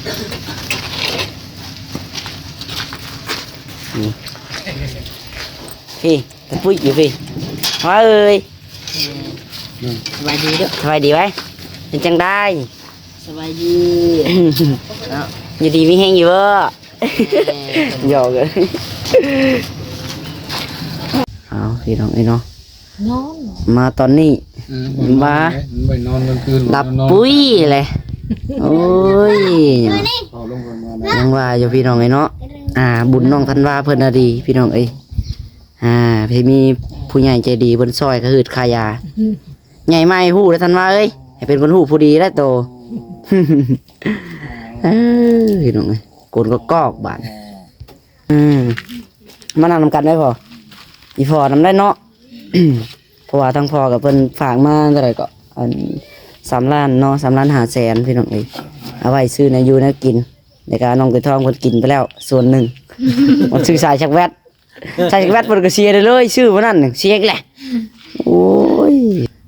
ນີ້ ພີ້ ຕາປຸ້ຍຢູ່ພີ້ ວ່າເອີຍ ສະບາຍດີເດີ້ ສະບາຍດີໄວ ເປັນຈັ່ງໃດ? ສະບາຍດີ ເນາະ ຢູ່ດີມີແຮງຢູ່ບໍ່? ແມ່ນ ຢອກເອີຍ ເອົາ ພີ່ນ້ອງເອີຍເນາະ ນອນ ມາຕອນນີ້ ອືມ ມາ ມັນບໍ່ໄດ້ນອນກາງຄືນ ຫຼັບປຸ້ຍເລີຍ ໂອ້ຍ ເອົາລົງກ່ອນມານະ ຍັງວ່າຢູ່ ພີ່ນ້ອງເອີຍເນາະ ອ່າ ບຸນນ້ອງທັນວາເພິ່ນນະດີ ພີ່ນ້ອງເອີຍ ອ່າ ທີ່ມີຜູ້ໃຫຍ່ໃຈດີເພິ່ນຊ່ອຍຄ່າຮືດຄ່າຢາ ໃຫຍ່ມາໃຫ້ຮູ້ເດີ້ ທັນວາເອີຍ ໃຫ້ເປັນຄົນຮູ້ຜູ້ດີແລ້ວໂຕ ເອີ ພີ່ນ້ອງເອີຍ ໂກນກອກໆ ບາດ ອືມ ມານັ່ງນຳກັນໄດ້ພໍ່ ອີ່ພໍ່ນຳໄດ້ເນາະ ເພາະວ່າທາງພໍ່ກັບເພິ່ນຝາກມາເທົ່າໃດກໍ ອັນ ສາມລ້ານເນາະ ສາມລ້ານຫ້າແສນ ພີ່ນ້ອງເອີຍ ເອົາໄວ້ຊື້ແນວຢູ່ແນວກິນ ແລ້ວກໍນ້ອງໄກ່ທອງເພິ່ນກິນໄປແລ້ວສ່ວນໜຶ່ງ ມັນຊື້ສາຍຊັກແວັດ ໃສ່ແວັດເພິ່ນກໍເສຍໄດ້ເລີຍ ຊື້ມື້ນັ້ນເສຍອີກແຫຼະ ໂອ້ຍ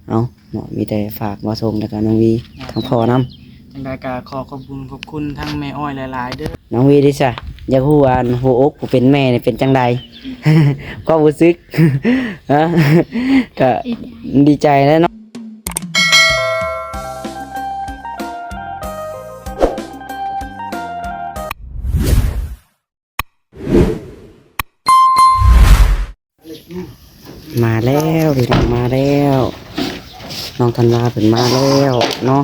ເອົາເນາະ ມີແຕ່ຝາກມາສົ່ງ ແລ້ວກໍນ້ອງວີ ທາງພໍ່ນຳ ຈັ່ງໃດກໍຂໍຂອບຄຸນຂອບຄຸນທາງແມ່ອ້ອຍຫຼາຍໆເດີ້ ນ້ອງວີເດຊະ ຢາກຮູ້ວ່າ ອັນ ຫົວອົກຜູ້ເປັນແມ່ນີ້ເປັນຈັ່ງໃດ ຄວາມຮູ້ສຶກ ຮະ ກໍດີໃຈແຫຼະເນາະ. ມາແລ້ວ ພີ່ນ້ອງ ມາແລ້ວ ນ້ອງທັນວາເພິ່ນມາແລ້ວເນາະ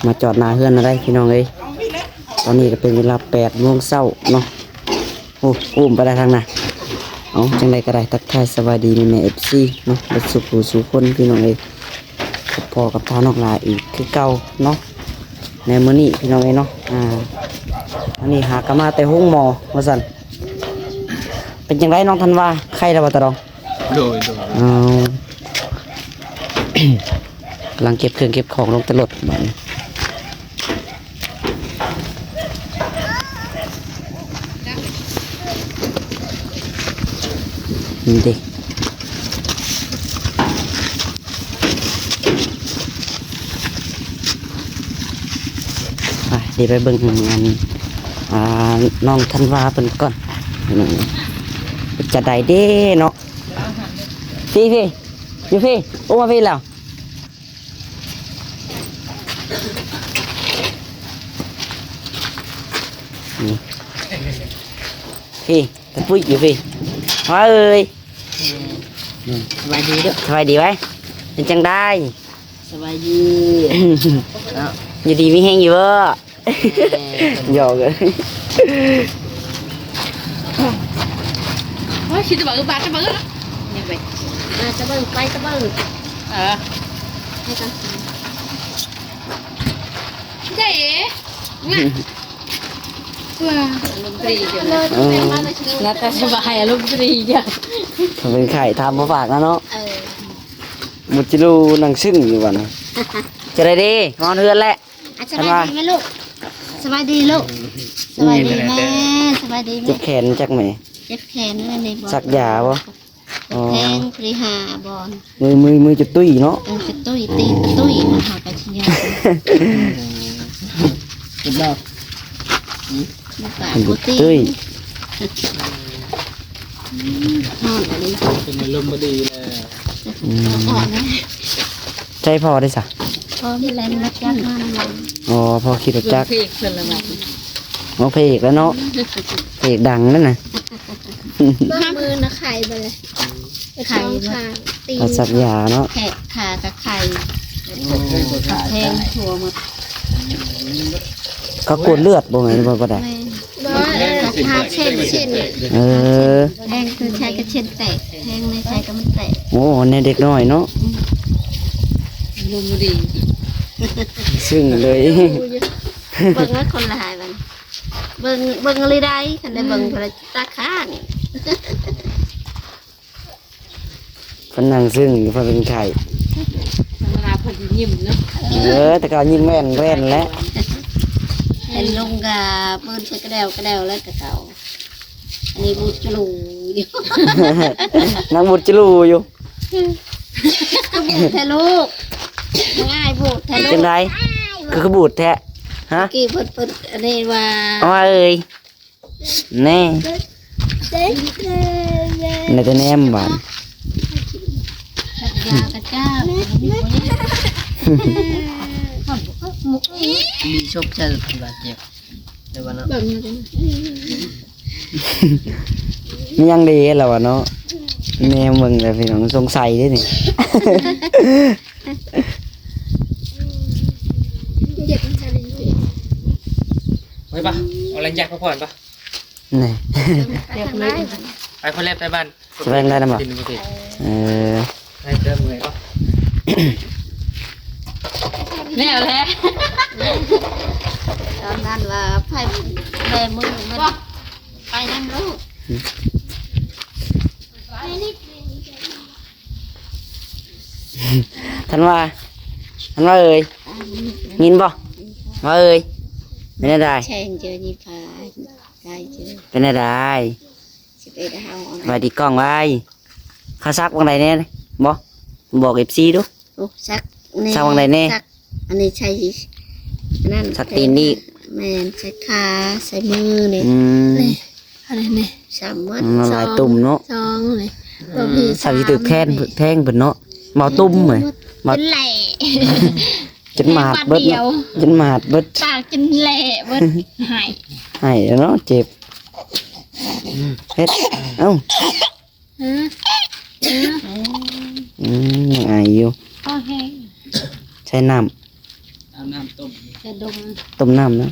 ມາຈອດໜ້າເຮືອນແລ້ວໄດ໋ ພີ່ນ້ອງເອີຍ ຕອນນີ້ກໍເປັນເວລາແປດໂມງເຊົ້າເນາະ ໂອ້ ອູ້ມໄປໄດ້ທາງໜ້າ ເອົາ ຈັ່ງໃດກໍໄດ້ ທັກທາຍສະບາຍດີແມ່ໆ ເອັຟຊີ ເນາະ ເບິດສູ່ຜູ້ສູ່ຄົນ ພີ່ນ້ອງເອີຍ ພົບພໍ້ກັບທ່ານອກຫຼ້າອີກຄືເກົ່າເນາະ ໃນມື້ນີ້ ພີ່ນ້ອງເອີຍເນາະ ອ່າ ອັນນີ້ຫາກະມາແຕ່ໂຮງໝໍວ່າຊັ້ນ ເປັນຈັ່ງໃດນ້ອງທັນວາ ໄຂ້ແລ້ວບໍ່ຕາດອງ? ໂດຍ ໂດຍ ເອົາ ກຳລັງເກັບເຄື່ອງເກັບຂອງລົງແຕ່ລົດບາດນີ້ ນີ້ເດ້ ໄປ ດຽວໄປເບິ່ງອັນ ອ່າ ນ້ອງທັນວາເພິ່ນກ່ອນ ເປັນຈັ່ງໃດເດ້ເນາະ ພີ້ ພີ້ ຢູ່ພີ້ ໂອ້ ມາພີ້ແລ້ວ ນີ້ ພີ້ ຕາປຸ້ຍຢູ່ພີ້ ວ່າເອີຍ ສະບາຍດີເດີ້ ສະບາຍດີໄວ ເປັນຈັ່ງໃດ? ສະບາຍດີ ເນາະ ຢູ່ດີມີແຮງຢູ່ບໍ່? ແມ່ນ ຢອກເອີຍ ໂອ້ຍ ຊິຕະບະອຶບາດຕະບະອຶ ຍັງໄປ ມາຕະບະອຶ ໄປຕະບະອຶ ເອີ ໃຫ້ກັນ ເດ້ ອາລົມດີ ເອີ ໜ້າຕາສະບາຍ ອາລົມດີ ເປັນໄຂ້ ຖາມບໍ່ປາກນະເນາະ ເອີ ໝູດຈິລູນັ່ງຊຶ້ງຢູ່ບັດນີ້ ຈະໄດ້ເດ້ ນອນເຮືອນແຫຼະ ອ່ະ ສະບາຍດີແມ່ລູກ ສະບາຍດີລູກ ສະບາຍດີແມ່ ສະບາຍດີແມ່ ເຈັບແຂນຈັກແມ່ ເຈັບແຂນແລ້ວນີ້ ສັກຢາບໍ່? ອໍ ແທງພະລິຫາບ່ອນ ມື ມື ມືຈະຕຸ້ຍເນາະ ເອີ ຈະຕຸ້ຍ ຕີນຈະຕຸ້ຍ ມັນຫາກະຊິຍາກ ເຈັບບໍ່? ອືມ ມັນກະບໍ່ຕີນ ຮ້ອນອັນນີ້ ເປັນອາລົມບໍ່ດີແລ້ວ ອືມ ໃຊ້ພໍ່ໄດ້ຊະ ພໍ່ມີແລ່ນລົດຈັກມານຳຫຼັງ ອໍ ພໍ່ຂີ່ລົດຈັກ ເພກເພິ່ນລະບາດນີ້ ໂອ້ ເພກແລ້ວເນາະ ເພກດັງແລ້ວນະ ເບິ່ງມືນະໄຂ້ເບິດເລີຍ ໄຂ້ ສອງຂ້າງ ຕີນ ເອົາສັກຢາເນາະ ແຂນຂາກະໄຂ້ ກະແທງທົ່ວໝົດ ເຂົາກວດເລືອດບໍ່ແມ່ນ ຫຼືວ່າບໍ່ໄດ້ ແມ່ນ ບໍ່ ເອີ ກະທາເສັ້ນ ເສັ້ນ ເອີ ແທງຄືໃຊ້ກະເສັ້ນແຕກ ແທງໃນໃຊ້ກະມັນແຕກ ໂອ້ ແນວເດັກນ້ອຍເນາະ ອືມ ອາລົມບໍ່ດີ ຊຶ້ງເລີຍ ເບິ່ງແລ້ວຄົນລະຫາຍບັດ ເບິ່ງ ເບິ່ງອີ່ຫຼີໃດ ຄັນໄດ້ເບິ່ງ ອືມ ເພິ່ນລະຕາຄ້າງ ເພິ່ນນັ່ງຊຶ້ງຢູ່ ເພິ່ນເປັນໄຂ້ ທຳມະດາເພິ່ນຊິຍິ້ມເນາະ ເອີ ແຕ່ເກົ່າຍິ້ມແວ່ນແວ່ນແຫຼະ ເຫັນລຸງກະປືນໃສ່ກະແດວກະແດວແລ້ວແຕ່ເກົ່າ ອັນນີ້ບູດຈະລູຢູ່ ນັ່ງບູດຈະລູຢູ່ ຄືບູດແທ້ລູກ ນ້ອງອ້າຍບູດແທ້ລູກ ຈັ່ງໃດ ຄື ຄືບູດແທ້ ຮະ? ກີ້ເພິ່ນ ເພິ່ນອັນນີ້ວ່າ ເອົາມາເອີຍ ແນ່ ໄດ້ແຕ່ແນມບາດ ສັກຢາກະຈ້າ ມີຊົກໃຈບາດເຈັບ ແຕ່ວ່າເນາະ ມີຫຍັງດີແລ້ວວະເນາະ ແນມເບິ່ງແລ້ວພີ່ນ້ອງ ສົງໄສເດ້ນີ້. ໄປປະ ເອົາແລງຢາກພັກຜ່ອນປະ ນີ້ ໄປຄົນແລກໄປບ້ານ ສະແບງໄດ້ນຳບໍ່ ເອີ ໄປເຕີມເມື່ອຍປະ ແນວແລະ ຕອນນັ້ນວ່າໄປແບມືມັນ ໄປນຳລູກ ອືມ ທັນວ່າ ທັນວ່າເອີຍ ຍິນບໍ່? ວ່າເອີຍ ເປັນແນວໃດ? ເປັນແນວໃດ? ສະບາຍດີກ້ອງໄວ້ ເຂົາສັກຫວ່າງໃດແດ່? ບໍ່ ບອກເອັບຊີດູ. ໂອ້ ສັກນີ້ ສັກຫວ່າງໃດແດ່? ສັກ ອັນນີ້ໃສ່ ອັນນັ້ນ ສັກຕີນນີ້ ແມ່ນ ໃສ່ຂາ ໃສ່ມືນີ້ ອືມ ນີ້ ອັນນີ້ ນີ້ ສາມມັດ ອືມ ຫຼາຍຕຸ່ມເນາະ ສອງນີ້ ອືມ ບໍ່ມີ ສາມ ຊິຖືກແທງ ແທງເພິ່ນເນາະ ເວົ້າຕຸ່ມເລີຍ ຈົນແຫຼະ ຈົນໝາດເບິດເນາະ ຈົນໝາດເບິດ ປາກຈົນແຫຼະເບິດ ໄຫ້ ໄຫ້ແລ້ວເນາະ ເຈັບ ເຮັດ ເອົ້າ ອືມ ອືມ ຍັງໄອຢູ່ ພໍແຮງ ໃສ່ນ້ຳ ເອົານ້ຳຕົ້ມ ຈະດົມ ຕົ້ມນ້ຳນະ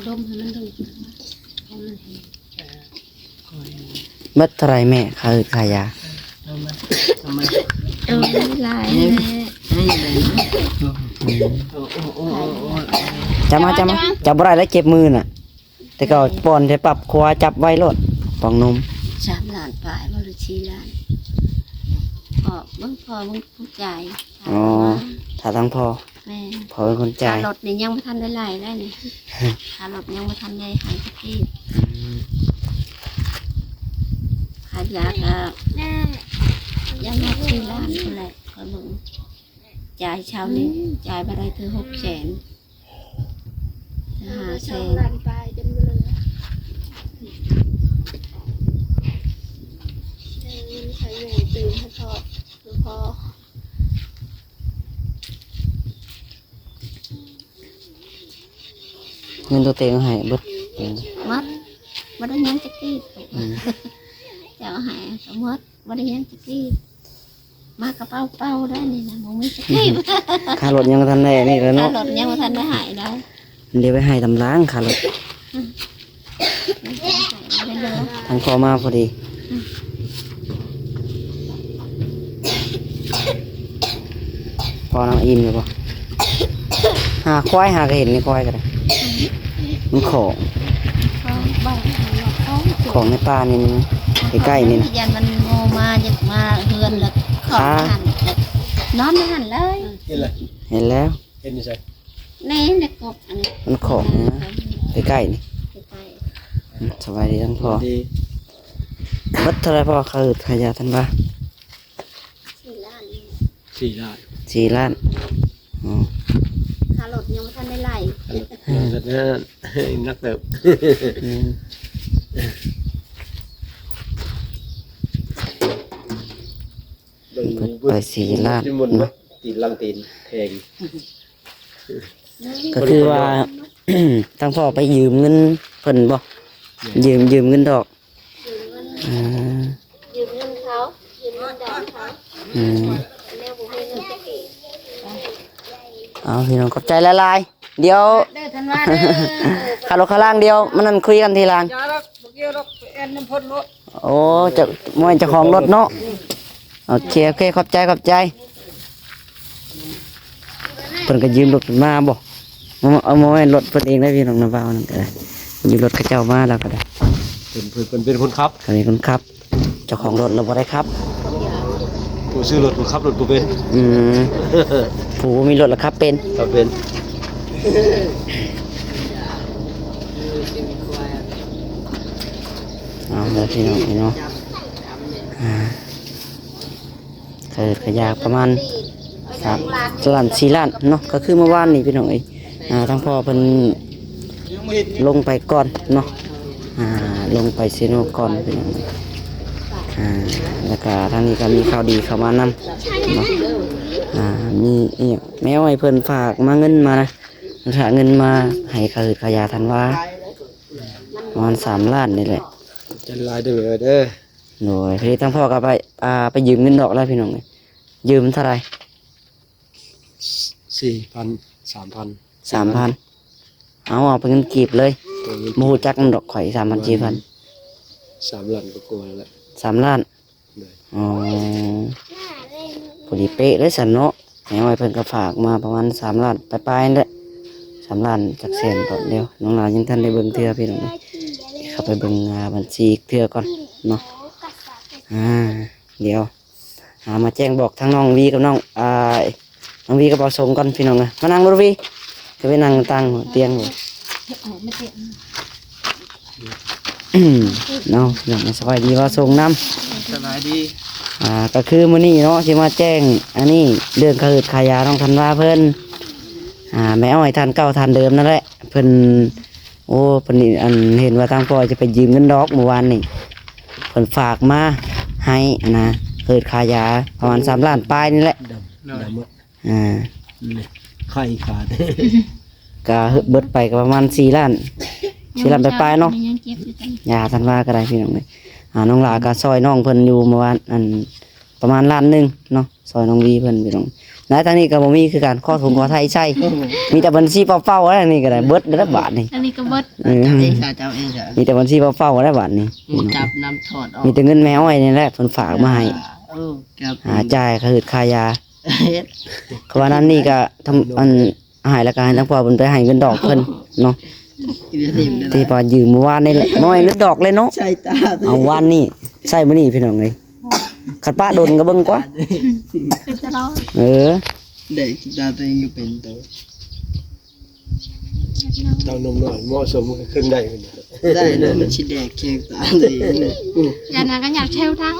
ດົມໃຫ້ມັນດົມ ໃຫ້ມັນແຮງ ເບິດເທົ່າໃດແມ່ ຄ່າເອີດຄ່າຢາ? ເອົາຫຼາຍແມ່ ອືມ ຈັບມາ ຈັບມາ ຈັບບໍ່ໄດ້ແລ້ວ ເຈັບມືນະ. ແຕ່ເກົ່າປ່ອນໃສ່ປັບຄົວ ຈັບໄວ້ໂລດ ປ່ອງນົມ ສາມລ້ານປາຍບໍ່ ຫຼື ສີ່ລ້ານ ພໍ່ເບິ່ງ ພໍ່ເບິ່ງຜູ້ຈ່າຍ ອໍ ຖ້າທາງພໍ່ ແມ່ນ ພໍ່ເປັນຄົນຈ່າຍ ຄ່າລົດນີ້ຍັງບໍ່ທັນໄດ້ໄລ່ໄດ໋ນີ້ ຄ່າລົດຍັງບໍ່ທັນໄດ້ໃຫ້ຈັກກີບ ອືມ ຄ່າຢາກະຍັງຮອດສີ່ລ້ານພຸ້ນແຫຼະ ຂ້ອຍເບິ່ງ ຈ່າຍເຊົ້ານີ້ ອືມ ຈ່າຍບໍ່ໄດ້ເທື່ອຫົກແສນ ຫ້າແສນ ສອງລ້ານປາຍຈົນບໍ່ເຫຼືອ ໃຊ້ເງິນໃຊ້ແມ່ຕື່ມໃຫ້ພໍ່ ຄືພໍ່ ເງິນຕົວເອງໃຫ້ເບິດ ໝົດ ບໍ່ໄດ້ຫຍັງຈັກກີບ ອືມ ເຈົ້າໃຫ້ກໍໝົດ ບໍ່ໄດ້ຫຍັງຈັກກີບ. ມາກະເປົາເປົ່າໄດ໋ນີ້ນະ ບໍ່ມີສະຕິ ຄ່າລົດຍັງບໍ່ທັນໄດ້ນີ້ເລີຍເນາະ ຄ່າລົດຍັງບໍ່ທັນໄດ້ໃຫ້ໄດ໋ ດຽວໄປໃຫ້ຕຳຫຼັງຄ່າລົດ ອືມ ທາງພໍ່ມາພໍດີ ອືມ ພໍ່ນອນອີ່ມຢູ່ບໍ່? ຫາຄວາຍ ຫາກະເຫັນໃນຄວາຍກະໄດ້ ມັນຂອງ ຂອງໃນປ່ານີ້ ໃກ້ໆນີ້ນະ ຢ້ານມັນງໍມາ ຢາກມາເຮືອນລະ ຂອງ ອ່າ ຫັ້ນ ນອນຫັ້ນເລີຍ ເຫັນແລ້ວ ເຫັນແລ້ວ ເຫັນຢູ່ໃສ? ໃນ ໃນກົກອັນນີ້ ມັນຂອງນະ ໃກ້ໆນີ້ ໃກ້ໆ ອືມ ສະບາຍດີທັງພໍ່ ເບິດເທົ່າໃດພໍ່ ຄ່າເອີດຄ່າຢາທັນວ່າ? ສີ່ລ້ານ ສີ່ລ້ານ ສີ່ລ້ານ ອໍ ຄ່າລົດຍັງບໍ່ທັນໄດ້ໄລ່ ຄ່າລົດຍັງບໍ່ທັນໄດ້ ໜັກເຕີບ ອືມ ເບິດໄປສີ່ລ້ານເນາະ ຕີນຫຼັງຕີນແພງ ກະຄືວ່າ ທາງພໍ່ໄປຢືມເງິນເພິ່ນບໍ່? ແມ່ນ ຢືມ ຢືມເງິນດອກ ອ່າ ຢືມເງິນເຂົາ ຢືມເງິນດອກເຂົາ ອືມ ແລ້ວບໍ່ມີເງິນຈັກກີບ ເອົາ ພີ່ນ້ອງ ຂອບໃຈຫຼາຍໆ ດຽວ ເດີ ທັນວາເດີ ຄ່າລົດຄ່າລາງ ດຽວມານັ່ງຄຸຍກັນທີຫຼັງ ຢ່າດອກ ບໍ່ກ່ຽວດອກ ໄປແອ່ນນຳເພິ່ນໂລດ ໂອ້ ເຈົ້າ ບໍ່ແມ່ນເຈົ້າຂອງລົດເນາະ ໂອເຄ ໂອເຄ ຂອບໃຈ ຂອບໃຈ ເພິ່ນກະຢືມລົດມາບໍ່? ເອົາ ບໍ່ແມ່ນລົດເພິ່ນເອງໄດ໋ ພີ່ນ້ອງນະ ບ່າວນັ້ນກະໄດ້ ຢືມລົດເຂົາເຈົ້າມາແລ້ວກະໄດ້ ເພິ່ນ ເພິ່ນ ເພິ່ນເປັນຄົນຂັບ ເພິ່ນເປັນຄົນຂັບ ເຈົ້າຂອງລົດລະບໍ່ໄດ້ຂັບ ຜູ້ຊື້ລົດ ຜູ້ຂັບລົດບໍ່ເປັນ ອືມ ຜູ້ບໍ່ມີລົດລະຂັບເປັນ ຂັບເປັນ ເອົາເດີ ພີ່ນ້ອງເນາະ ອ່າ ເກີດກະຢາກປະມານ ສາມລ້ານ ສີ່ລ້ານເນາະ ກໍຄືເມື່ອວານນີ້ພີ່ນ້ອງເອີຍ ອ່າ ທາງພໍ່ເພິ່ນລົງໄປກ່ອນເນາະ ອ່າ ລົງໄປເຊໂນກ່ອນພີ່ນ້ອງເອີຍ ອ່າ ແລ້ວກໍທາງນີ້ກໍມີຂ່າວດີເຂົ້າມານຳເນາະ ອ່າ ມີອີ່ຫຍັງ ແມ່ອ້ອຍເພິ່ນຝາກມາເງິນມານະ ຝາກເງິນມາໃຫ້ຄ່າຮືດຄ່າຢາທັນວາ ປະມານສາມລ້ານນີ້ແຫຼະ ຂອບໃຈຫຼາຍເດີແມ່ເອີຍເດີ ໂດຍ ພໍດີທາງພໍ່ກໍໄປ ອ່າ ໄປຢືມເງິນດອກແລ້ວພີ່ນ້ອງເອີຍ ຢືມເທົ່າໃດ? ສີ່ພັນ ສາມພັນ ສາມພັນ ເອົາ ເອົາເປັນເງິນກີບເລີຍ ໂດຍ ບໍ່ຮູ້ຈັກນຳດອກຂ້ອຍ ສາມພັນ ສີ່ພັນ ສາມລ້ານກວ່າໆແຫຼະ ສາມລ້ານ ໂດຍ ອໍ ພໍດີເປະເລີຍຊັ້ນເນາະ ແມ່ອ້ອຍເພິ່ນກໍຝາກມາປະມານສາມລ້ານປາຍໆນັ້ນແຫຼະ ສາມລ້ານຈັກແສນກໍ ດຽວ ນ້ອງຫຼ້າຍັງທັນໄດ້ເບິ່ງເທື່ອພີ່ນ້ອງ ເຂົ້າໄປເບິ່ງ ອ່າ ບັນຊີອີກເທື່ອກ່ອນເນາະ ອ່າ ດຽວ ຫາມາແຈ້ງບອກທາງນ້ອງວີກັບນ້ອງ ອ່າ ນ້ອງວີກັບບ່າວສົງກ່ອນພີ່ນ້ອງເອີຍ ມານັ່ງລົດວີ ຈະໄປນັ່ງຕ່າງຕຽງ ເນາະ ພີ່ນ້ອງ ສະບາຍດີບ່າວສົງນຳ ສະບາຍດີ ອ່າ ກໍຄືມື້ນີ້ເນາະ ຊິມາແຈ້ງອັນນີ້ ເລື່ອງຄ່າຮືດຄ່າຢານ້ອງທັນວາເພິ່ນ ອ່າ ແມ່ອ້ອຍທ່ານເກົ່າທ່ານເດີມນັ້ນແຫຼະ ເພິ່ນ ໂອ້ ເພິ່ນນີ້ ອັນ ເຫັນວ່າທາງພໍ່ຈະໄປຢືມເງິນດອກມື້ວານນີ້ ເພິ່ນຝາກມາໃຫ້ຫັ້ນນະ ເຮີດຄ່າຢາປະມານສາມລ້ານປາຍນີ້ແຫຼະ ດຳ ດຳໝົດ ອ່າ ນີ້ ໄຂ່ຂາດ ກະເບິດໄປກະປະມານສີ່ລ້ານ ສີ່ລ້ານປາຍໆເນາະ ຍັງເຈັບຢູ່ ຢາທັນວາກໍໄດ້ພີ່ນ້ອງເອີຍ ອ່າ ນ້ອງຫຼ້າກໍຊ່ອຍນ້ອງເພິ່ນຢູ່ເມື່ອວານ ອັນ ປະມານລ້ານໜຶ່ງເນາະ ຊ່ອຍນ້ອງວີເພິ່ນພີ່ນ້ອງ ແລະທາງນີ້ກໍບໍ່ມີຄືກັນ ຂໍຖົງຂໍໄຖ່ໃສ່ ມີແຕ່ບັນຊີເປົ່າໆ ທາງນີ້ກໍໄດ້ ເບິດແລ້ວບາດນີ້ ອັນນີ້ກໍເບິດ ເອີ ເຈົ້າເອງ ເຈົ້າເອງ ເຈົ້າເອງ ມີແຕ່ບັນຊີເປົ່າໆ ແລ້ວບາດນີ້ ໝູ່ຈັບນຳຖອດອອກ ມີແຕ່ເງິນແມ່ອ້ອຍນີ້ແຫຼະ ເພິ່ນຝາກມາໃຫ້ ເອີ ຈ່າຍຄ່າຮືດຄ່າຢາ ເຮັດ ເພາະວ່ານັ້ນນີ້ກໍທຳ ອັນ ໃຫ້ແລ້ວກໍໃຫ້ທາງພໍ່ເພິ່ນໄປໃຫ້ເງິນດອກເພິ່ນເນາະ ທີ່ວ່າຢືມມື້ວານນີ້ແຫຼະ ບໍ່ແມ່ນເງິນດອກເລີຍເນາະ ໃຊ້ຕາ ເອົາວານນີ້ໃຊ້ມື້ນີ້ພີ່ນ້ອງເອີຍ ຄັນປະດົນກໍເບິ່ງກວ່າ ເປັນຕະຫຼອດ ເອີ ໄດ້ຄິດວ່າຕົວເອງກໍເປັນໂຕ ເຕົ້ານົມນ້ອຍເໝາະສົມກໍຂຶ້ນໄດ້ ໄດ້ເນາະ ມັນຊິແດກແຂ້ງຕາຕົວເອງ ຢ່າງນັ້ນກໍຢາກແຊວທັງ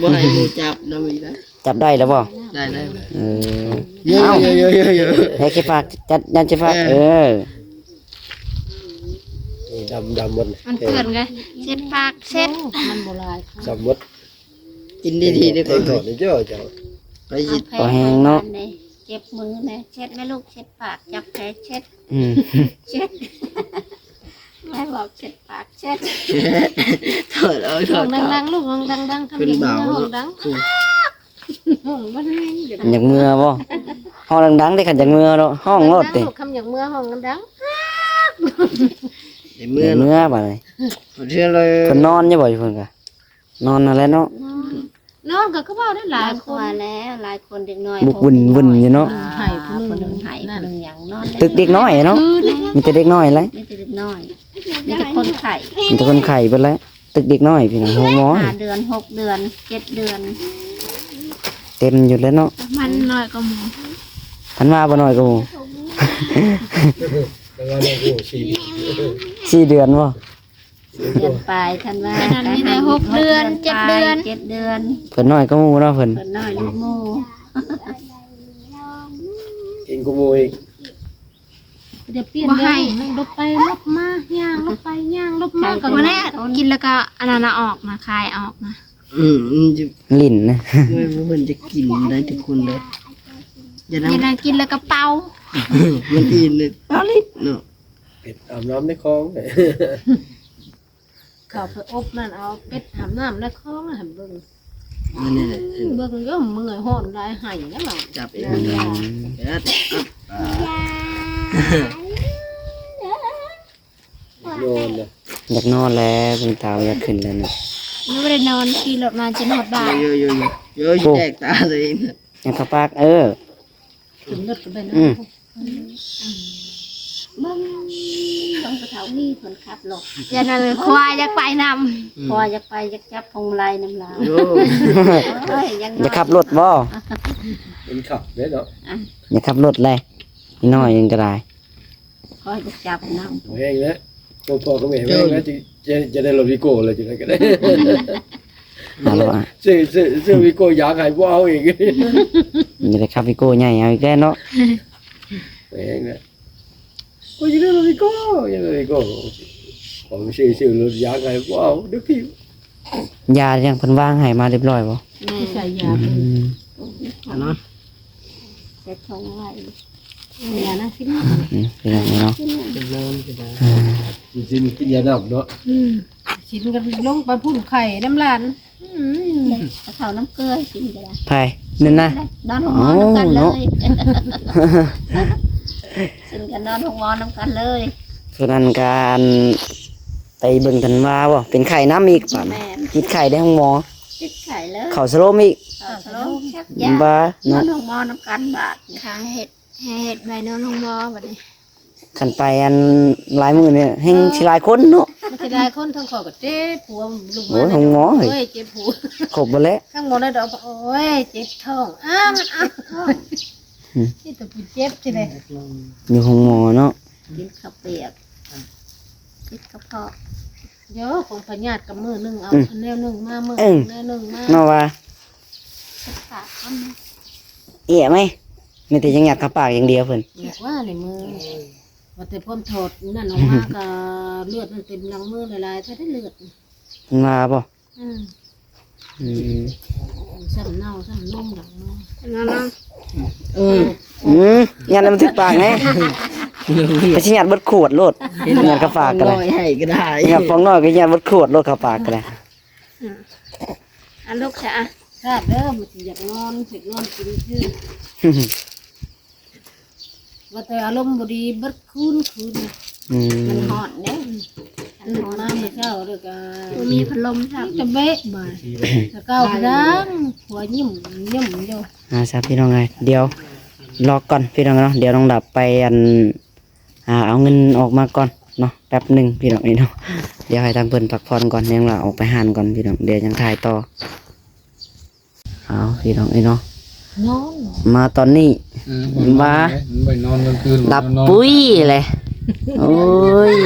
ບໍ່ໃຫ້ໝູ່ຈັບນຳອີກນະ ຈັບໄດ້ແລ້ວບໍ່? ໄດ້ແລ້ວ ເອີ ເອົ້າ ເອີ ເອີ ເອີ ເອີ ໃຫ້ຊິຝາກ ຈັດ ຍັນຊິຝາກ ເອີ ເອີ ນີ້ດຳ ດຳໝົດ ມັນເປື້ອນໄງ ເຊັດປາກ ເຊັດ ມັນບໍ່ຫຼາຍ ດຳໝົດ ກິນດີໆ ເດີ ເຈົ້າ ເຈົ້າ ໄປຊິ ພໍແຮງເນາະ ເຈັບມືແດ່ ເຊັດແມ່ລູກ ເຊັດປາກ ຈັບແຜ ເຊັດ ອືມ ເຊັດ ແມ່ບອກເຊັດປາກ ເຊັດ ຖອດເອົາ ຖອດເອົາ ຮ້ອງດັງໆ ລູກ ຮ້ອງດັງໆ ຄຳຢາກເມືອ ຮ້ອງດັງ ອືມ ຮ້ອງບໍ່ໄດ້ ຢາກເມືອບໍ່? ຮ້ອງດັງໆ ເດ້ ຄັນຢາກເມືອເນາະ ຮ້ອງໂລດຕິ ຄຳຢາກເມືອ ຮ້ອງດັງໆ ຢາກເມືອ ຢາກເມືອບາດນີ້ ເພິ່ນນອນຢູ່ບໍ່ ຢູ່ເພິ່ນກະ ນອນຫັ້ນແຫຼະເນາະ ນອນ ນອນກໍຄືເວົ້າໄດ້ຫຼາຍຄົນ ຫຼາຍຄົນແລ້ວ ຫຼາຍຄົນເດັກນ້ອຍ ບຸກວຶ່ນໆຢູ່ເນາະ ອ່າ ໃຫ້ຜູ້ໜຶ່ງ ຜູ້ໜຶ່ງໃຫ້ ນັ້ນ ຜູ້ໜຶ່ງຫຍັງ ນອນ ຕຶກເດັກນ້ອຍເນາະ ຄືນະ ມີແຕ່ເດັກນ້ອຍແຫຼະ ມີແຕ່ເດັກນ້ອຍ ມີແຕ່ຄົນໄຂ້ ມີແຕ່ຄົນໄຂ້ເບິດແຫຼະ ຕຶກເດັກນ້ອຍພີ່ນ້ອງ ໂຮງໝໍ ຫ້າເດືອນ ຫົກເດືອນ ເຈັດເດືອນ ເຕັມຢູ່ແຫຼະເນາະ ມັນນ້ອຍກວ່າໝູ່ ທັນວ່າບໍ່ນ້ອຍກວ່າໝູ່ ທັນວ່ານ້ອຍກວ່າໝູ່ສີ່ ສີ່ເດືອນບໍ່? ເດືອນປາຍ ທັນວ່າ ອັນນັ້ນມີແຕ່ຫົກເດືອນ ເຈັດເດືອນ ເຈັດເດືອນ ເພິ່ນນ້ອຍກວ່າໝູ່ເນາະ ເພິ່ນ ເພິ່ນນ້ອຍກວ່າໝູ່ ເກັ່ງກວ່າໝູ່ອີກ ຈະປ່ຽນ ບໍ່ໃຫ້ ລົບໄປລົບມາ ຍ່າງລົບໄປຍ່າງລົບມາ ກໍບໍ່ແນ່ ກິນແລ້ວກໍອັນນັ້ນນະ ອອກນະ ຄາຍອອກນະ ອືມ ມັນຈະ ຫຼິ້ນນະ ເພິ່ນຈະກິນໄດ້ທຸກຄົນເລີຍ ຢ່ານຳ ຢ່ານຳ ກິນແລ້ວກໍເປົ່າ ມັນກິນເລີຍ ເປົ່າລິດເນາະ ເປັດອາບນ້ຳໃນຄອງ ເຂົ້າໄປອົບນັ້ນ ເອົາເປັດອາບນ້ຳໃນຄອງໃຫ້ເບິ່ງ ອັນນີ້ແຫຼະ ເບິ່ງຢູ່ ເມື່ອຍຮ້ອນຫຼາຍ ໄຫ້ແລ້ວ ຈັບເອງ ເອີ ເປັດ ຢາກນອນນະ ຢາກນອນແລ້ວ ເບິ່ງຕາຢາກຂຶ້ນແລ້ວນະ ຍັງບໍ່ໄດ້ນອນ ຂີ່ລົດມາຈົນຮອດບ້ານ ໂອ້ ແຕກຕາຕົວເອງ ຍັງເຂົ້າປາກ ເອີ ຂຶ້ນລົດກໍໄປນອນ ອືມ ເບິ່ງ ເບິ່ງປະເຖົ້າມີເພິ່ນຂັບລົດ ຢ່ານັ້ນ ຄວາຍຢາກໄປນຳ ອືມ ຄວາຍຢາກໄປ ຢາກຈັບພວງມາໄລນຳລາວ ໂອ້ຍ ຢາກ ຢາກຂັບລົດບໍ່? ເປັນຂັບເດ້ເນາະ ອ່ະ ຢາກຂັບລົດແຫຼະ ນ້ອຍຍັງກໍໄດ້ ຄວາຍຢາກຈັບນຳ ແຮງແລ້ວ ພໍ່ກັບແມ່ແຮງແລ້ວ ຈະ ຈະ ຈະໄດ້ລົດວີໂກ້ແລ້ວ ຈັ່ງໃດກໍໄດ້ ເອົາລະ ຊື້ ຊື້ ຊື້ວີໂກ້ຢາກໃຫ້ບໍ່ເອົາອີກ ນີ້ແຫຼະ ຂັບວີໂກ້ໃຫຍ່ເອົາອີກແລ້ວເນາະ. ແພງນະ. ໂອ້ຍ ຢູ່ໃນລົດວີໂກ້ ຢູ່ໃນລົດວີໂກ້ ຂອງຊື່ ຊື່ລົດຢາງໃຫ້ບໍ່ເອົາເດ້ອພີ່. ຢາຫຍັງເພິ່ນວາງໃຫ້ມາຮຽບຮ້ອຍບໍ່? ແມ່ນ ໃສ່ຢາ ອືມ ເນາະ ໃສ່ຂອງໄວ້ ຢານະ ອືມ ພີ່ນ້ອງເນາະ ກິນນ້ຳ ກິນຢານຳເນາະ. ອືມ ຊິນກັນລົງໄປພຸ້ນໄຂ້ນຳຫຼານ. ອືມ ເຂົ້ານ້ຳເກືອ ຊິນກໍໄດ້ ໃຜ ນັ້ນນະ ນອນໂຮງໝໍນຳກັນເລີຍ. ຊິນກັນນອນໂຮງໝໍນຳກັນເລີຍ. ສ່ວນນັ້ນກະ ອັນ ໄປເບິ່ງທັນວາບໍ່ ເປັນໄຂ້ນຳອີກບາດນີ້. ແມ່ນ ຕິດໄຂ້ໃນໂຮງໝໍ ຕິດໄຂ້ເລີຍ ເຂົ້າສະໂລມອີກ ເຂົ້າສະໂລມ ຊັກຢາ ບໍ່ ນອນໂຮງໝໍນຳກັນບາດນີ້. ຂ້າເຮັດ ໃຫ້ເຮັດໃບນອນໂຮງໝໍບັດນີ້. ຄັນໄປອັນຫຼາຍມື້ນີ້ແຮ່ງ ເອີ ຊິຫຼາຍຄົນເນາະ ມັນຊິຫຼາຍຄົນ. ທັງຂ້ອຍກໍເຈັບຫົວ ລູກ ໂອ້ຍ ມາ ໂຮງໝໍເຮີ້ຍ ໂອ້ຍ ເຈັບຫົວ ຄົບເບິດແລ້ວ ທັງໝໍນະດອກ. ໂອ້ຍ ເຈັບທ້ອງ ອ້າວ ອ້າວ ອືມ ມີແຕ່ຜູ້ເຈັບຊິໄດ້ ຢູ່ໂຮງໝໍເນາະ. ກິນເຂົ້າປຽກ ຕິດກະເພາະ ໂຢ ຂອງພະຍາດກໍມື້ໜຶ່ງເອົາ ອືມ ອັນແນວໜຶ່ງມາ ມື້ ເອີ ແນວໜຶ່ງມາ ເນາະວ່າ ເອີ ແມ່ນແຕ່ຍັງຍັດເຂົ້າປາກຢ່າງດຽວເພິ່ນ ຢາກວ່າໃນມື ວ່າແຕ່ພ້ອມຖອດນັ້ນອອກມາກໍເລືອດມັນເຕັມຫຼັງມືຫຼາຍໆ ແທ້ເລືອດ ເພິ່ນວ່າບໍ່? ອືມ ອືມ ຊ້ຳເນົ່າຊ້ຳນົມຫຼັງມື ເນາະ ເນາະ. ເອີ ອືມ ຍັດໃຫ້ມັນຖືກປາກແດ່ ໄປຊິຍັດເບິດຂວດໂລດ ຍັດເຂົ້າປາກກໍໄດ້ ຍັດຟອງນ້ອຍກໍໄດ້ ຍັດຟອງນ້ອຍກໍຍັດເບິດຂວດໂລດ ເຂົ້າປາກກໍໄດ້. ອືມ ອັນລູກຊະ ອາ ຊາດເດີ ມັນຊິຢາກນອນ ຢາກນອນກິນຄື ວ່າແຕ່ອາລົມບໍ່ດີເບິດຄືນ ຄືນ ອືມ ມັນຮ້ອນເດ້ ຕື່ນມາມື້ເຊົ້າແລ້ວກໍບໍ່ມີພັດລົມຊ້ຳ ຈະເບະບາດ ແຕ່ເກົ່າກໍຍັງຫົວຫຍຸ້ມໆຢູ່. ອ່າ ຊະ ພີ່ນ້ອງເອີຍ ດຽວລໍກ່ອນ ພີ່ນ້ອງເນາະ ດຽວນ້ອງດັບໄປ ອັນ ອ່າ ເອົາເງິນອອກມາກ່ອນເນາະ ແປັບໜຶ່ງ ພີ່ນ້ອງເອີຍເນາະ. ດຽວໃຫ້ທາງເພິ່ນພັກຜ່ອນກ່ອນ ຍັງລະອອກໄປຮ້ານກ່ອນ ພີ່ນ້ອງ ດຽວຍັງຖ່າຍຕໍ່. ເອົາ ພີ່ນ້ອງເອີຍເນາະ ນອນ ມາຕອນນີ້ ເອີ ວ່າ ໄປນອນກາງຄືນ ຫຼັບປຸ້ຍແຫຼະ. ໂອ້ຍ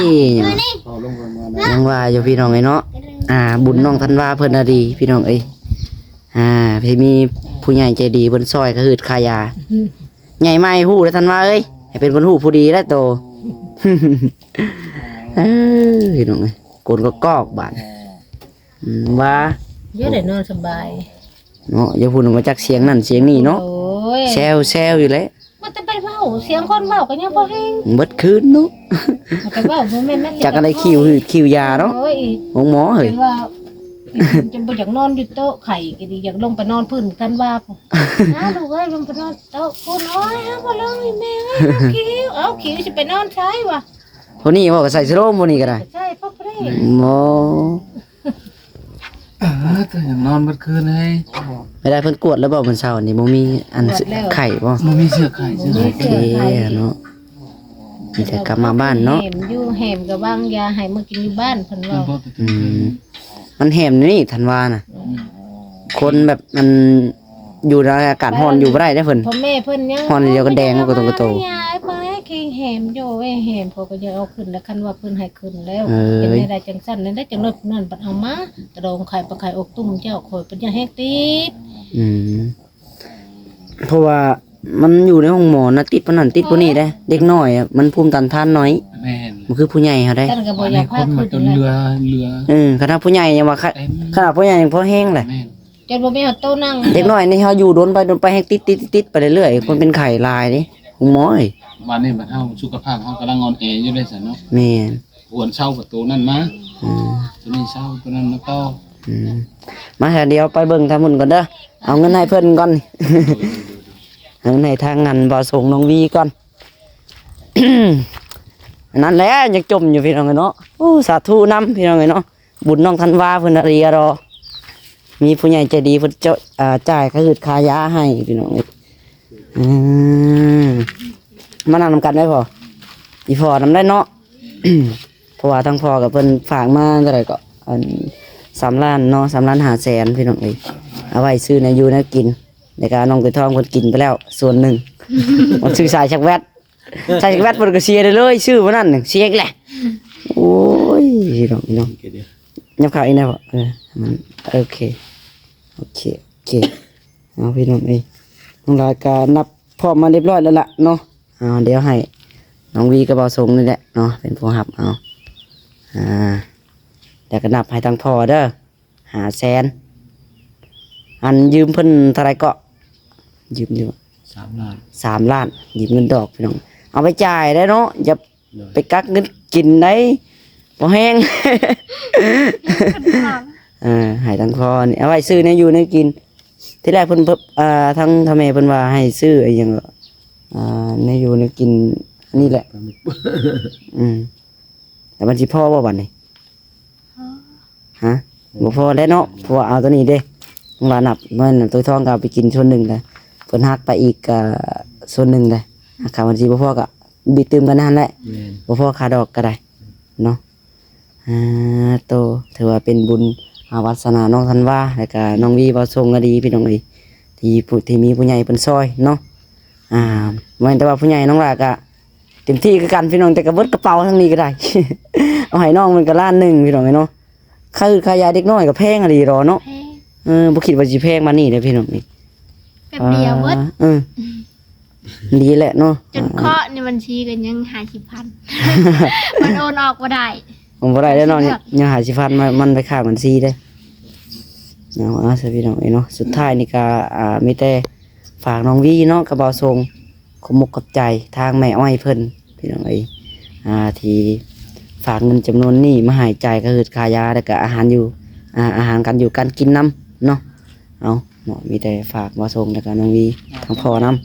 ຍັງວ່າຢູ່ ພີ່ນ້ອງເອີຍເນາະ. ອ່າ ບຸນນ້ອງທັນວາເພິ່ນນະດີ ພີ່ນ້ອງເອີຍ. ອ່າ ທີ່ມີຜູ້ໃຫຍ່ໃຈດີເພິ່ນຊ່ອຍຄ່າຮືດຄ່າຢາ ໃຫຍ່ມາໃຫ້ຮູ້ເດີ້ ທັນວາເອີຍ ໃຫ້ເປັນຄົນຮູ້ຜູ້ດີແລ້ວໂຕ. ເອີ ພີ່ນ້ອງເອີຍ ໂກນກອກໆບາດ ອືມ ວ່າ ເອີ ໄດ້ນອນສະບາຍເນາະ. ຢ່າພຸ້ນວ່າຈັກສຽງນັ້ນສຽງນີ້ເນາະ ໂອ້ຍ ແຊວໆຢູ່ແຫຼະ ວ່າແຕ່ໄປເວົ້າ ສຽງຄົນເວົ້າກໍຍັງບໍ່ແຮງ ເບິດຄືນເນາະ ວ່າແຕ່ເວົ້າບໍ່ແມ່ນ ຈັກອັນໃດ ຄິວ ຄິວຢາເນາະ. ໂອ້ຍ ໂຮງໝໍເຮີ້ຍ ຈົນວ່າ ຈົນບໍ່ຢາກນອນຢູ່ໂຕະ ໄຂ້ກໍດີ ຢາກລົງໄປນອນພື້ນທັນວາພຸ້ນ. ອ້າ ລູກເອີຍ ລົງໄປນອນໂຕະພຸ້ນ. ໂອ້ຍ ເອົາບໍ່ລົງ ອີ່ແມ່ເອີຍ ຄິວ ເອົາ ຄິວຊິໄປນອນໃສວະ? ຜູ້ນີ້ບໍ່ ກໍໃສ່ສະໂລມ ຜູ້ນີ້ກໍໄດ້ ໃສ່ປະເພດ ບໍ່ ເອີ ກໍຍັງນອນເບິດຄືນເລີຍ. ໄປໄດ້ເພິ່ນກວດແລ້ວບໍ່ ມື້ເຊົ້ານີ້ ບໍ່ມີອັນ ກວດແລ້ວ ໄຂ້ບໍ່? ບໍ່ມີເຊື້ອໄຂ້ ບໍ່ມີເຊື້ອໄຂ້ ເນາະ. ມີແຕ່ກັບມາບ້ານເນາະ ແຮມຢູ່ ແຮມກໍວາງຢາໃຫ້ມາກິນຢູ່ບ້ານ ເພິ່ນເວົ້າ. ອືມ ມັນແຮມນີ້ທັນວານະ ອືມ ຄົນແບບມັນຢູ່ໃນອາກາດຮ້ອນຢູ່ບໍ່ໄດ້ເດ້ເພິ່ນ ພໍ່ແມ່ເພິ່ນຍັງຮ້ອນດຽວກໍແດງ ໂອ້ຍ ກໍໂຕ ກໍໂຕ ຍາຍ ໄປກິນແຮມຢູ່ ເອີຍ ແຮມ ເຂົາກໍຢາກເອົາຂຶ້ນແລ້ວ ຄັນວ່າເພິ່ນໃຫ້ຂຶ້ນແລ້ວ. ເອີ ເປັນແນວໃດຈັ່ງຊັ້ນແນວໃດ ຈັ່ງນັ້ນເພິ່ນບັດເອົາມາ ກະດອງໄຂ່ປາໄຂ່ອົກຕຸ້ມເຈົ້າ ຂ້ອຍເປັນຫຍັງແຮງຕິດ. ອືມ ເພາະວ່າມັນຢູ່ໃນໂຮງໝໍນະ ຕິດປານນັ້ນຕິດປານນີ້ເດ້ ເດັກນ້ອຍອະ ມັນພູມຕ້ານທານໜ້ອຍ ແມ່ນ ບໍ່ຄືຜູ້ໃຫຍ່ເຮົາເດ້. ຄັນກໍບໍ່ຢາກພາຂຶ້ນ ເຫຼືອ ເຫຼືອ ເອີ ຂະໜາດຜູ້ໃຫຍ່ຍັງວ່າ ເຕັມ ຂະໜາດຜູ້ໃຫຍ່ຍັງພໍແຮງແຫຼະ ແມ່ນ ຈົນບໍ່ມີຮອດໂຕນັ່ງ. ເດັກນ້ອຍນີ້ເຮົາຢູ່ດົນໄປດົນໄປ ແຮງຕິດ ຕິດ ຕິດໄປເລື້ອຍໆ ຄົນເປັນໄຂ້ຫຼາຍເດ້ ໂຮງໝໍເອີຍ. ບາດນີ້ບັດເຮົາ ສຸຂະພາບເຮົາກຳລັງອ່ອນແອຢູ່ເດ້ຊັ້ນເນາະ ແມ່ນ ຄວນເຊົາປະຕູນັ້ນມາ ອືມ ຕົວນີ້ເຊົາ ຕົວນັ້ນມາຕໍ່ ອືມ ມາ ດຽວໄປເບິ່ງທາງພຸ້ນກ່ອນເດີ ເອົາເງິນໃຫ້ເພິ່ນກ່ອນ ເອົາເງິນໃຫ້ທາງອັນ ບ່າວສົງ ນ້ອງວີກ່ອນ. ອັນນັ້ນແຫຼະ ຍັງຈົ່ມຢູ່ ພີ່ນ້ອງເອີຍເນາະ. ໂອ້ ສາທຸນຳ ພີ່ນ້ອງເອີຍເນາະ ບຸນນ້ອງທັນວາເພິ່ນນະເດ ມີຜູ້ໃຫຍ່ໃຈດີເພິ່ນ ເຈົ້າ ອ່າ ຈ່າຍຄ່າຮືດຄ່າຢາໃຫ້ ພີ່ນ້ອງເອີຍ. ອືມ ມານັ່ງນຳກັນໄດ້ພໍ່ ອີ່ພໍ່ນຳໄດ້ເນາະ. ເພາະວ່າທາງພໍ່ກັບເພິ່ນຝາກມາເທົ່າໃດກໍ ອັນ ສາມລ້ານເນາະ ສາມລ້ານຫ້າແສນ ພີ່ນ້ອງເອີຍ ເອົາໄວ້ຊື້ແນວຢູ່ແນວກິນ ແລ້ວກໍນ້ອງໄກ່ທອງເພິ່ນກິນໄປແລ້ວສ່ວນໜຶ່ງ ມັນຊື້ສາຍຊັກແວັດ ສາຍຊັກແວັດເພິ່ນກໍເສຍໄດ້ເລີຍ ຊື້ມື້ນັ້ນເສຍອີກແຫຼະ. ໂອ້ຍ ພີ່ນ້ອງ ພີ່ນ້ອງ ຍັບເຂົ້າອີກແນ່ບໍ່? ເອີ ມັນ ໂອເຄ ໂອເຄ ໂອເຄ. ເອົາ ພີ່ນ້ອງເອີຍ ນ້ອງຫຼ້າກໍນັບພ້ອມມາຮຽບຮ້ອຍແລ້ວລະເນາະ. ເອົາ ດຽວໃຫ້ນ້ອງວີກັບບ່າວສົງນີ້ແຫຼະເນາະ ເປັນຜູ້ຮັບເອົາ. ອ່າ ແລ້ວກໍນັບໃຫ້ທາງພໍ່ເດີ ຫ້າແສນ. ອັນຢືມເພິ່ນເທົ່າໃດເກາະ? ຢືມຢູ່ ສາມລ້ານ ສາມລ້ານ ຢືມເງິນດອກພີ່ນ້ອງ ເອົາໄປຈ່າຍໄດ້ເນາະ ຢ່າ ໂດຍ ໄປກັກເງິນກິນໄດ້ ບໍ່ແຮງ. ເອີ ໃຫ້ທາງພໍ່ນີ້ເອົາໄວ້ຊື້ແນວຢູ່ແນວກິນ. ທີແລກເພິ່ນ ເພິ່ນ ເອີ ທາງພໍ່ແມ່ເພິ່ນວ່າໃຫ້ຊື້ອີ່ຫຍັງ ເອີ ແນວຢູ່ແນວກິນນີ້ແຫຼະ. ປາໝຶກ ອືມ ແລ້ວມັນຊິພໍບໍ່ບັດນີ້? ຮະ ບໍ່ພໍແລ້ວເນາະ ເພາະວ່າເອົາຕົວນີ້ເດ້ ວ່ານັບ ແມ່ນຕົວທອງກໍເອົາໄປກິນສ່ວນໜຶ່ງແລ້ວ ເພິ່ນຫັກໄປອີກກໍສ່ວນໜຶ່ງແລ້ວ ຫາກວ່າມັນຊິບໍ່ພໍກໍບິດຕື່ມກັນຫັ້ນແຫຼະ ແມ່ນ ບໍ່ພໍຄ່າດອກກໍໄດ້ເນາະ. ອ່າ ໂຕ ຖືວ່າເປັນບຸນ ອາ ວາສະໜານ້ອງທັນວາ ແລ້ວກໍນ້ອງວີ ເວົ້າສົ່ງກໍດີພີ່ນ້ອງເອີຍ ທີ່ຜູ້ ທີ່ມີຜູ້ໃຫຍ່ເພິ່ນຊ່ອຍເນາະ. ອ່າ ບໍ່ແມ່ນແຕ່ວ່າຜູ້ໃຫຍ່ ນ້ອງຫຼ້າກໍເຕັມທີ່ຄືກັນພີ່ນ້ອງ ແຕ່ກໍເບິດກະເປົາທາງນີ້ກໍໄດ້ ເອົາໃຫ້ນ້ອງເພິ່ນກໍລ້ານໜຶ່ງພີ່ນ້ອງເອີຍເນາະ. ຄ່າ ຄ່າຢາເດັກນ້ອຍກໍແພງອີ່ຫຼີດອກເນາະ ແພງ ເອີ ບໍ່ຄິດວ່າຊິແພງປານນີ້ເດ້ພີ່ນ້ອງນີ້ ແປັບດຽວເບິດ ເອີ ດີແຫຼະເນາະ ຈົນເຄາະໃນບັນຊີກໍຍັງຫ້າສິບພັນ ມັນໂອນອອກບໍ່ໄດ້ ໂອນບໍ່ໄດ້ແລ້ວເນາະ ຍັງຫ້າສິບພັນ ມັນ ມັນໄປຄ້າງບັນຊີເດ້. ເອົາ ເອົາຊະພີ່ນ້ອງເອີຍເນາະ ສຸດທ້າຍນີ້ກໍ ອ່າ ມີແຕ່ຝາກນ້ອງວີເນາະ ກັບບ່າວສົງ ຂອບອົກຂອບໃຈທາງແມ່ອ້ອຍເພິ່ນພີ່ນ້ອງເອີຍ ອ່າ ທີ່ຝາກເງິນຈຳນວນນີ້ມາໃຫ້ຈ່າຍຄ່າຮືດຄ່າຢາ ແລ້ວກະອາຫານຢູ່ ອ່າ ອາຫານການຢູ່ການກິນນຳເນາະ. ເອົາເນາະ ມີແຕ່ຝາກບ່າວສົງ ແລ້ວກະນ້ອງວີ ອ່າ ທາງພໍ່ນຳ.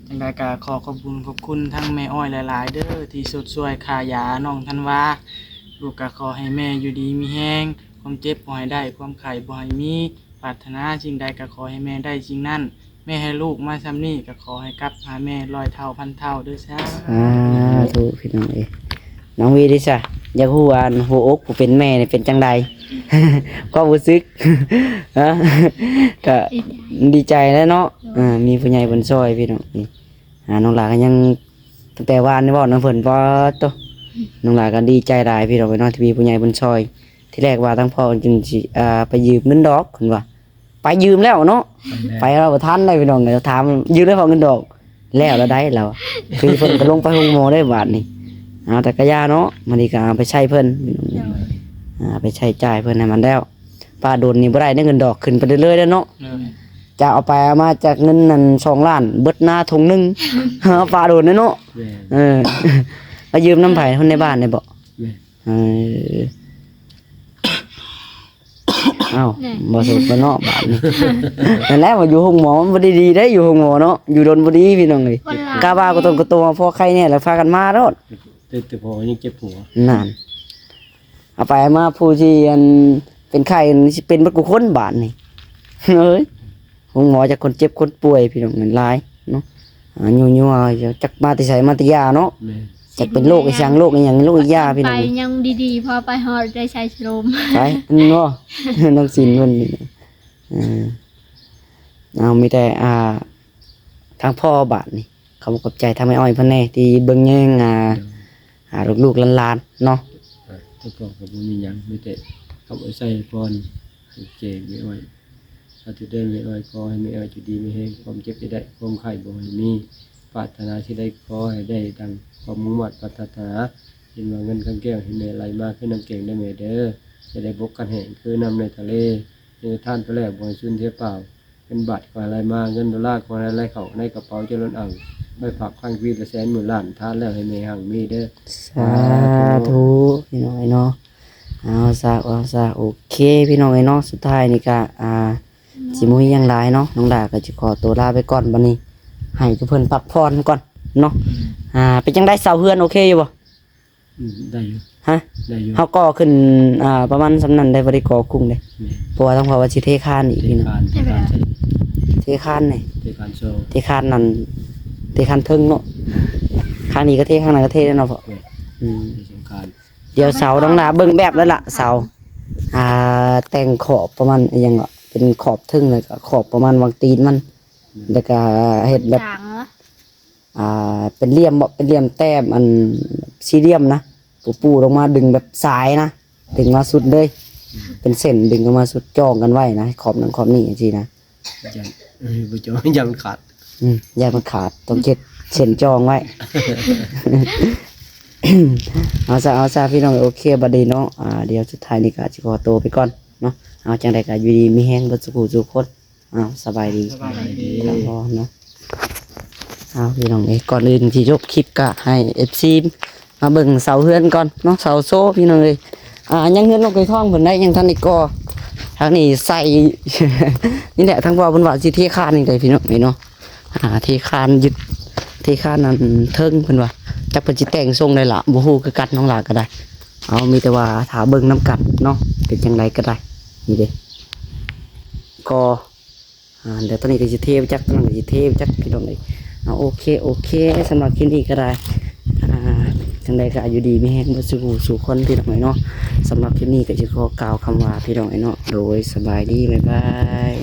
ຈັ່ງໃດກະຂໍຂອບບຸນຂອບຄຸນທາງແມ່ອ້ອຍຫຼາຍໆເດີ ທີ່ຊົດຊ່ວຍຄ່າຢານ້ອງທັນວາ. ລູກກະຂໍໃຫ້ແມ່ຢູ່ດີມີແຮງ ຄວາມເຈັບບໍ່ໃຫ້ໄດ້ ຄວາມໄຂ້ບໍ່ໃຫ້ມີ ປາດຖະໜາສິ່ງໃດກໍຂໍໃຫ້ແມ່ໄດ້ສິ່ງນັ້ນ ແມ່ໃຫ້ລູກມາຊ່ຳນີ້ກໍຂໍໃຫ້ກັບຫາແມ່ຮ້ອຍເທົ່າພັນເທົ່າເດີ ສາທຸ ພີ່ນ້ອງເອີຍ. ນ້ອງວີເດຊະ ຢາກຮູ້ວ່າ ອັນ ຫົວອົກຜູ້ເປັນແມ່ນີ້ເປັນຈັ່ງໃດ ຄວາມຮູ້ສຶກ? ຮະ ກໍດີໃຈແຫຼະເນາະ ເອີ ມີຜູ້ໃຫຍ່ເພິ່ນຊ່ອຍພີ່ນ້ອງ. ນີ້ ອ່າ ນ້ອງຫຼ້າກໍຍັງ ຕັ້ງແຕ່ວານນີ້ເວົ້ານຳເພິ່ນ ປາດໂທ້ ນ້ອງຫຼ້າກໍດີໃຈຫຼາຍພີ່ນ້ອງເອີຍເນາະ ທີ່ມີຜູ້ໃຫຍ່ເພິ່ນຊ່ອຍ. ທີແລກວ່າທາງພໍ່ເພິ່ນຊິ ອ່າ ໄປຢືມເງິນດອກ ເພິ່ນວ່າ ໄປຢືມແລ້ວເນາະ ໄປແລ້ວ ໄປແລ້ວບໍ່ທັນໄດ້ພີ່ນ້ອງເອີຍ. ຖາມຢືມໄດ້ພໍເງິນດອກ ແລ້ວລະໄດ້ລາວ ຄືເພິ່ນກໍລົງໄປໂຮງໝໍເດ້ບາດນີ້. ເອົາ ແຕ່ກະຢ່າເນາະ ມື້ນີ້ກໍເອົາໄປໃຊ້ເພິ່ນ ໂດຍ ອ່າ ໄປໃຊ້ຈ່າຍເພິ່ນໃຫ້ມັນແລ້ວ. ປະດົນນີ້ບໍ່ໄດ້ເດ້ ເງິນດອກຂຶ້ນໄປເລື້ອຍໆເດ້ເນາະ ໂດຍ ຈະເອົາໄປເອົາມາຈາກເງິນນັ້ນສອງລ້ານ ເບິດນາຖົງໜຶ່ງ ປະດົນເດ້ເນາະ ແມ່ນ ເອີ ແລ້ວຢືມນຳໃຜ ຄົນໃນບ້ານນີ້ບໍ? ແມ່ນ ເອີ ອ້າວ ແນ່ ບໍ່ສຸກແລ້ວເນາະບາດນີ້. ນັ້ນແຫຼະ ວ່າຢູ່ໂຮງໝໍມັນບໍ່ໄດ້ດີເດ້ ຢູ່ໂຮງໝໍເນາະ ຢູ່ດົນບໍ່ດີພີ່ນ້ອງເອີຍ. ກະວ່າກະຕົນກະໂຕພໍໄຄແນ່ລະພາກັນມາໂລດ ແຕ່ ແຕ່ພໍ່ຍັງເຈັບຫົວ ນັ້ນ ເອົາໄປເອົາມາຜູ້ທີ່ ອັນ ເປັນໄຂ້ນີ້ຊິເປັນເບິດກູ່ຄົນບາດນີ້ ເອີຍ. ໂຮງໝໍຈັກຄົນເຈັບຄົນປ່ວຍພີ່ນ້ອງ ມັນຫຼາຍເນາະ ອ່າ ຍົວໆ ຈັກມາແຕ່ໃສມາແຕ່ຢາເນາະ ແມ່ນ ຈັກເປັນໂລກອີ່ຫຍັງ ໂລກອີ່ຫຍັງ ໂລກອີ່ຢາພີ່ນ້ອງ. ໄປຍັງດີໆ ພໍໄປຮອດໄດ້ໃສ່ໂຊມ ໄປ ເຫັນບໍ່ ນ້ອງສິນເພິ່ນ ເອີ ເອົາ ມີແຕ່ ອ່າ ທາງພໍ່ບາດນີ້ ຂອບອົກຂອບໃຈທາງແມ່ອ້ອຍເພິ່ນແດ່ ທີ່ເບິ່ງແຍງ ອ່າ ໂດຍ ອ່າ ລູກໆຫຼານໆເນາະ. ອ່າ ທາງພໍ່ກໍບໍ່ມີຫຍັງ ມີແຕ່ຄຳອວຍໄຊພອນໃຫ້ແກ່ແມ່ອ້ອຍ. ສາທຸເດີແມ່ອ້ອຍ ຂໍໃຫ້ແມ່ອ້ອຍຢູ່ດີມີແຮງ ຄວາມເຈັບຢ່າໄດ້ ຄວາມໄຂ້ບໍ່ໃຫ້ມີ ປາດຖະໜາສິ່ງໃດຂໍໃຫ້ໄດ້ດັ່ງຄວາມມຸ່ງມາດປາດຖະໜາ. ເຫັນວ່າເງິນຄຳແກ້ວໃຫ້ແມ່ໄຫຼມາຄືນ້ຳແກງເດີແມ່ເດີ ຈະໄດ້ບົກກັນແຫ້ງຄືນ້ຳໃນທະເລ. ເຮັດທານໄປແລ້ວບໍ່ໃຫ້ສູນເສຍເປົ່າ ເງິນບາດຂໍໃຫ້ໄຫຼມາ ເງິນໂດລາຂໍໃຫ້ໄຫຼເຂົ້າໃນກະເປົາຈະລົ້ນອ່າງ ໄວ້ຝາກຄລັງປີລະແສນໝື່ນລ້ານ ທານແລ້ວໃຫ້ແມ່ຮັ່ງມີເດີ. ສາທຸ ພີ່ນ້ອງເອີຍເນາະ. ເອົາຊະ ເອົາຊະ ໂອເຄ ພີ່ນ້ອງເອີຍເນາະ ສຸດທ້າຍນີ້ກະ ອ່າ ຊິບໍ່ມີຫຍັງຫຼາຍເນາະ ນ້ອງດາກໍຊິຂໍຕົວລາໄປກ່ອນ ບັດນີ້ໃຫ້ເພິ່ນພັກຜ່ອນກ່ອນເນາະ. ອ່າ ເປັນຈັ່ງໃດ ເຊົາເຮືອນໂອເຄຢູ່ບໍ່? ອືມ ໄດ້ຢູ່ ຮະ ໄດ້ຢູ່ ເຮົາກໍ່ຂຶ້ນ ອ່າ ປະມານສ່ຳນັ້ນໄດ້ ບໍ່ໄດ້ກໍ່ກຸ້ງເດ້ ແມ່ນ ເພາະວ່າທາງພໍ່ວ່າຊິເທຄານອີກ ເທ ພີ່ນ້ອງ ຄານ ເທຄານໃສ່ ເທຄານນີ້ ເທຄານໂຊ ເທຄານນັ້ນ ເທຄານເທິງເນາະ ຄານນີ້ກໍເທ ຄານນັ້ນກໍເທແລ້ວເນາະພໍ່. ແມ່ນ ອືມ ເທສັງຄານ ດຽວເສົາຕ້ອງລາເບິ່ງແບບແລ້ວລະ ເສົາ ອ່າ ແຕ່ງຂອບປະມານອີ່ຫຍັງເກາະ ເປັນຂອບເທິງ ແລ້ວກໍຂອບປະມານຫວ່າງຕີນມັນ ແມ່ນ ແລ້ວກໍເຮັດແບບ ອ່າ ເປັນຫຼ່ຽມເບາະ ເປັນຫຼ່ຽມແຕ້ມ ອັນສີ່ຫຼ່ຽມນະ ປູໆລົງມາດຶງແບບສາຍນະ ດຶງມາສຸດເລີຍ ເປັນເສັ້ນດຶງອອກມາສຸດ ຈ່ອງກັນໄວ້ນະ ຂອບນັ້ນຂອບນີ້ຈັ່ງຊີ້ນະ. ຢ້ານ ເອີ ບໍ່ຈ່ອງ ຢ້ານມັນຂາດ. ອືມ ຢ້ານມັນຂາດ ຕ້ອງເຮັດເສັ້ນຈອງໄວ້. ເອົາຊະ ເອົາຊະ ພີ່ນ້ອງ ໂອເຄ ບັດນີ້ເນາະ ອ່າ ດຽວສຸດທ້າຍນີ້ກໍຊິຂໍໂຕໄປກ່ອນເນາະ. ເອົາ ຈັ່ງໃດກໍຢູ່ດີມີແຮງເບິດສູ່ຜູ້ສູ່ຄົນ. ເອົາ ສະບາຍດີ ສະບາຍດີ ເນາະ. ເອົາ ພີ່ນ້ອງເອີຍ ກ່ອນອື່ນທີ່ຈົບຄລິບກໍໃຫ້ເອັຟຊີມາເບິ່ງເສົາເຮືອນກ່ອນເນາະ ເສົາໂຊ ພີ່ນ້ອງເອີຍ. ອ່າ ຍັງເຮືອນນ້ອງໄກ່ທອງເພິ່ນໄດ້ ຍັງທັນໄດ້ກໍ່. ທາງນີ້ໃສ່ ນີ້ແຫຼະ ທາງພໍ່ເພິ່ນວ່າຊິເທຄານນີ້ໄດ໋ ພີ່ນ້ອງເອີຍເນາະ. ອ່າ ເທຄານຍຶດ ເທຄານອັນເທິງເພິ່ນວ່າ ຈັກເພິ່ນຊິແຕ່ງຊົງໃດລະ ບໍ່ຮູ້ຄືກັນ ນ້ອງຫຼ້າກໍໄດ້. ເອົາ ມີແຕ່ວ່າຖ້າເບິ່ງນຳກັນເນາະ ເປັນຈັ່ງໃດກໍໄດ້. ນີ້ເດ້ ກໍ ອ່າ ດຽວຕອນນີ້ກໍຊິເທໄປຈັກ ຕອນນັ້ນກໍຊິເທໄປຈັກ ພີ່ນ້ອງເອີຍ. ເອົາ ໂອເຄ ໂອເຄ ສຳລັບຄລິບນີ້ກໍໄດ້ ອ່າ ຈັ່ງໃດກໍຢູ່ດີມີແຮງເບິດສູ່ຜູ້ສູ່ຄົນ ພີ່ນ້ອງເອີຍເນາະ. ສຳລັບຄລິບນີ້ກໍຊິຂໍກ່າວຄຳວ່າ ພີ່ນ້ອງເອີຍເນາະ ໂດຍ ສະບາຍດີ ບາຍບາຍ.